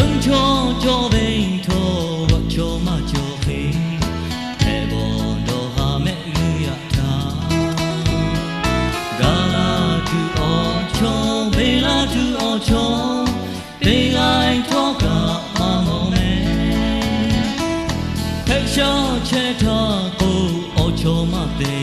Uˉ chaw cawˇ ve htawˇ, g'aꞈ chaw maˇ cawˬ hk'e, hpehꞈ bawˬ dawˬ haˍ mehˆ g'uˇ yaꞈ htaˇ, gaˬ la tuˬ awˬ chaw, beˬ la tuˬ awˬ chaw, teˇ g'aˇ htawˇ kaꞈ maˇ mawˬ mehˍ. Hpehꞈ shaˉ chehˇ htaˇ k'o, awˬ chaw maˇ te